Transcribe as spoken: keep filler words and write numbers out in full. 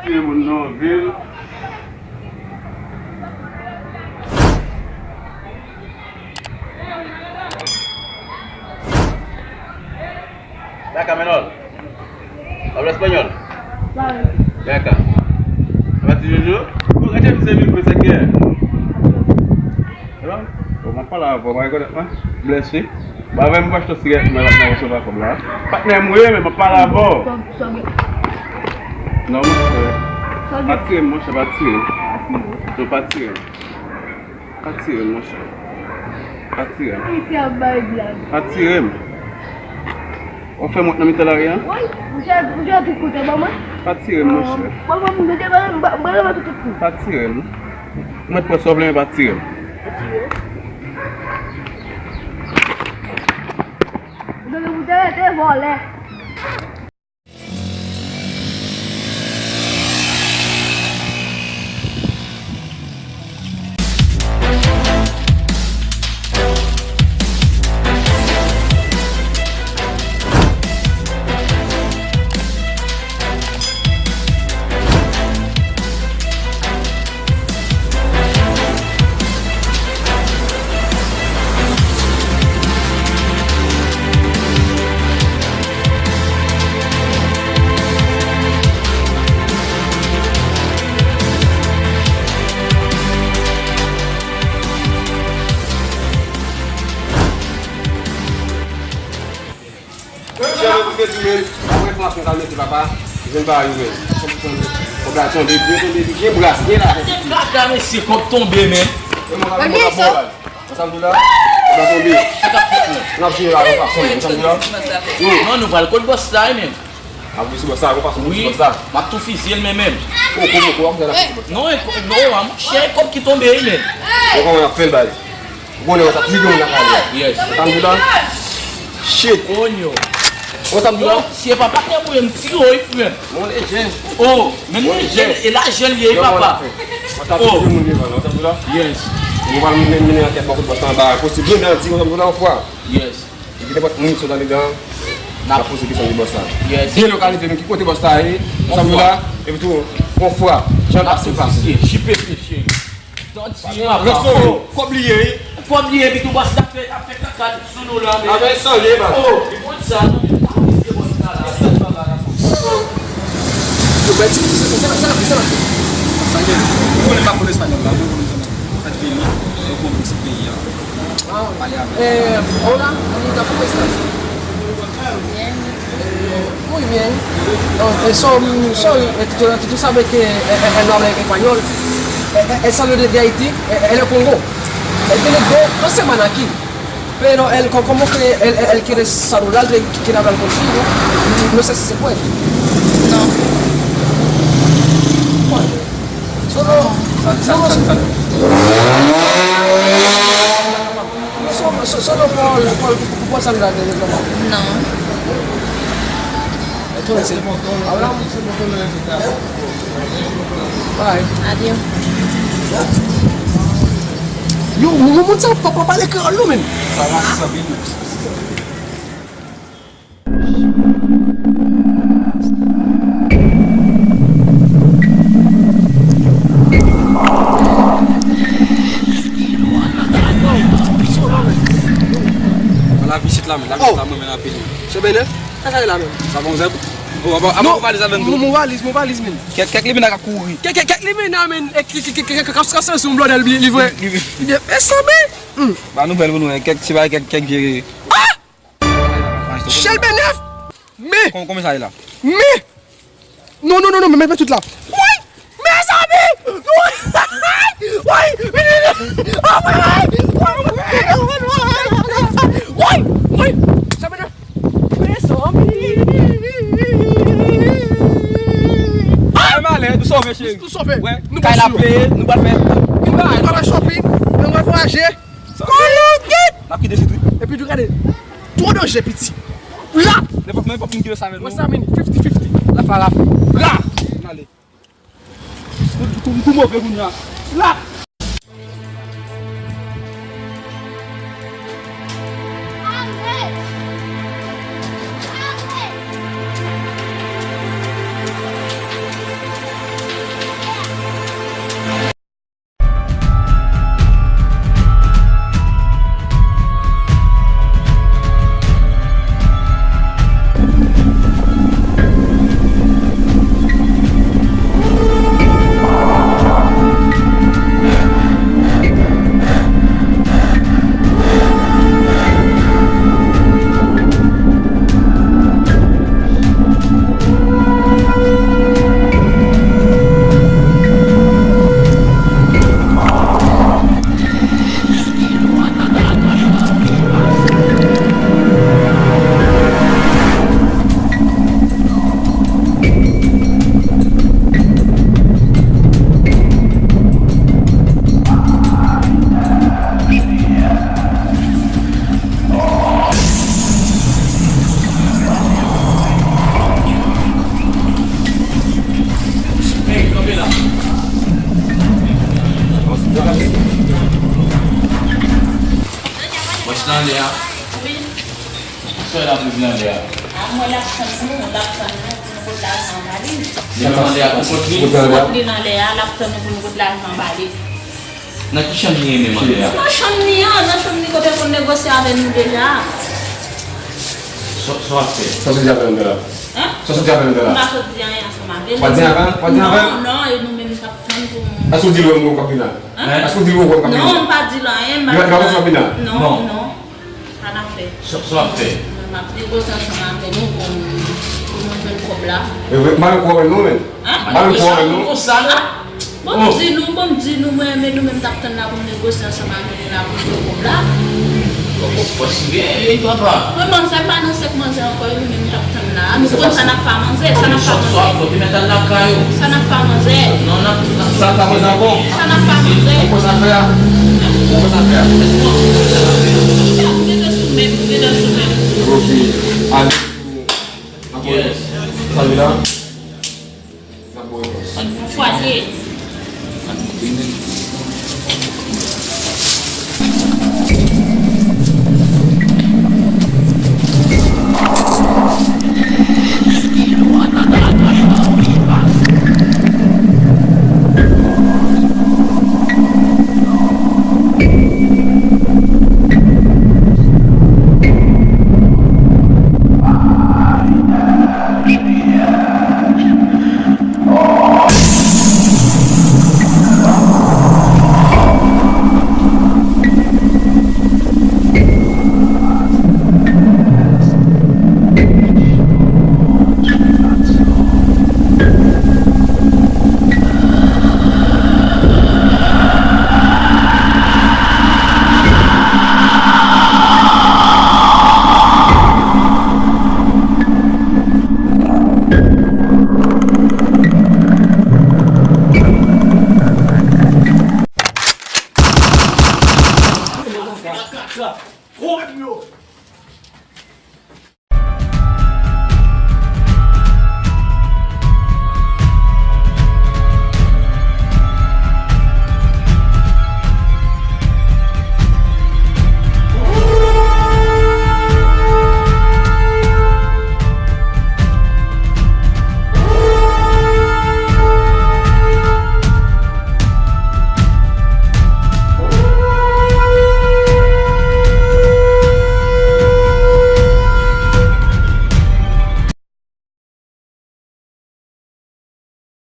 Moun nan vil. Daka, menor. Habla español? Claro. Ven acá. Apa ti Jojo? Bon, gade misye vin fè sa kè. Bon, m ap pale avè w, mwen rekonèt mwen. Blèsi. Ba, avè m pa achte sigarèt, mwen la nan resevwa kòb la. Patnè m wi, men m ap pale avè w. Kòb, kòb. Non, monchè. Pa tire m, monchè, pa tire m. Non, pa tire m. Pa tire m, monchè. Pa tire m. Misye ap bay blag. Pa tire m. W ap fè m wont nan mitan lari a? Wi, misye, misye tout kote, ban mwen. Pa tire m, monchè. Ban mwen, m te ba, ba, ba, ba tout kote. Pa tire m. Mwen pran sa w vle, men pa tire m. Pa tire. Ou te, ou te rete vòlè. Chè, mwen pou te di, men, apre enfòmasyon sa mete papa, jwenn pa yo, men. Kòb la tonbe, byen tonbe, li gen bras, gen lajan. Kaka, mesye, kòb tonbe, men. E mwen, mwen, mwen, mwen, mwen, sa m di la, kòb la tonbe. N ap jere la, yon fason, sa m di la. Non, nou pral kot bòs la, men. Ap vin sou bòs la, yon fason, wi, sou bòs la. M ap tou fizye l, men, men. Poko, poko, ap fè la sou bòs la. Non, e ko-, non, a, monchè, e kòb ki tonbe, men. Bon, kòman y ap fè l, baz? Ou konnen w sa pligen moun nan kay la. Yes. Tann bouda. Shit. Onyo. Ou tann bouda. Non, si e pa patnè mwen, m tire w, wi, frè. Mon lejen. Oh, men lejen, e lajan l ye, wi, papa. Ou sa pligen moun devan la, ou tann bouda. Yes. Mwen pral mennen ankèt bò kote bòs la anba, posib blende an di, ou tann bouda, yon fwa. Yes. Epi nenpòt moun ki sot andedan, n ap poze kesyon de bòs la. Yes. Byen lokalize nou ki kote bòs la ye, ou tann bouda, epi tou, yon fwa, jan l pase, pase. Jipe, mesye. Tòti, papa. Kòb li ye, wi. Kòb li ye, epi tou bòs la fè, ap fè kaka sou nou la, men. Avè san ye, man. Oh, li konn sa, non, men pa vizye bòs la, la. Yo, bèl ti, se, se, se, se, se, se, sa gen. Ou konnen pa konnen espanyòl la, ou konnen sa, sa k vini, yo konn ti peyi a. Pale avè l. Eh, hola, amiga, ¿cómo estás? Bien. Eh, muy bien. Oh, eh, so, mm, sorry, eh, tú, tú, tú sabes que, eh, eh, él no habla español. Eh, eh, él salió de, de Haití, eh, eh, él es Congo. Él tiene dos, dos semanas aquí. Pero él, co-, como que él, él, él quiere saludarte, quiere hablar contigo. No sé si se puede. No. Bueno. Solo, solo, solo, solo por, por, por saludarte, mi amor. No. Entonces, hablamos. Bye. Adiós. Yo, moun, moun sa pa, pa pale kreyòl non, men. Sa va, sa vin. Ala visit la, men, la visit la, mwen, men, apil. Chebe nèf, sa ka ye la, men. Sa bon, zèb? Oh, apa, apa, non, mon valiz avè m tou? Mon, mon valiz, mon valiz, men. Kèk, kèk limena k ap kouri. Kèk, kèk, kèk limena, men, e, k, k, k, k, k ap, k ap sou yon blòdèl li, li vre. Li, li, e, sanble. Hmm. Ba nouvèl pou nou, kèk, se pa kèk, kèk vye. Ah! Chèlbè nèf! Men! Kòman, kòman sa ye la? Men! Non, non, non, non, men, men, men tout la. Woy! Mezanmi! Woy! Woy! Woy! Woy! Chèlbè nèf! Mezanmi! Ay, malè, nou sove, cheri. Nou sove. Wè, nou kay la peye, nou pral fè. Nou pral fè shopping, nou pral vwayaje. Kolonbyen! N ap kite isit, wi. Epi tou gade, twò danje, piti. La! Nenpòt, nenpòt moun ki vle sa avè nou. Mwen sa, men, fifty fifty. La fè la. La! N ale. Kou, kou, kou move kounye a. La! Wi. Sa w ap viv nan lè a? A, mwen l ap tann nou, l ap tann nou pou nou pot lajan an ba li. Depi mande a pou pot li? Pot li nan lè a, l ap tann nou pou nou pot lajan an ba li. Nan ki chanm li ye menm an lè a? Nan chanm li an, nan chanm li kote l konn negosye avè nou deja. Sa w ap fè? Sa w te di avè l la? Hein? Sa w te di avè l la? M pa sot di anyen ansanm avè l. W pa di anyen avè l? W pa di anyen avè l? Non, non, e nou menm n ap tann pou nou. Èske w di l wè m wè w k ap vin la? Hein? Èske w di l wè w wè w k ap vin la? Non, m pa di l anyen, m pa di l anyen. Li pa sot ap vin la? Non, non. Sa n ap fè? Sa w ap fè? Mwen m ap negosye ansanm avè nou pou, pou nou jwenn kòb la. E vre, m pa gen kòb avè nou menm. Hein? M pa gen kòb avè nou. Konsa non? Bon, m di nou, bon, m di nou, mwen, men nou menm t ap tann la pou m negosye ansanm avè nou la pou nou jwenn kòb la. Bon, bon, fòs li gen, wi, papa. Mwen, manzè pa nan sèk manzè ankò, e nou menm t ap tann la. Nou konn sa n ap fè a manzè, sa n ap fè a manzè. Sa n ap fè a manzè. Non, n ap, n ap, sa n ap fè a manzè ankò. Sa n ap fè a manzè. Ou konn sa fè a? Ou konn sa fè a? Ou dedan sou menm, ou dedan sou menm. Ok. Allez. Yes. Sa vin la? Fwaye. Gwo m yo.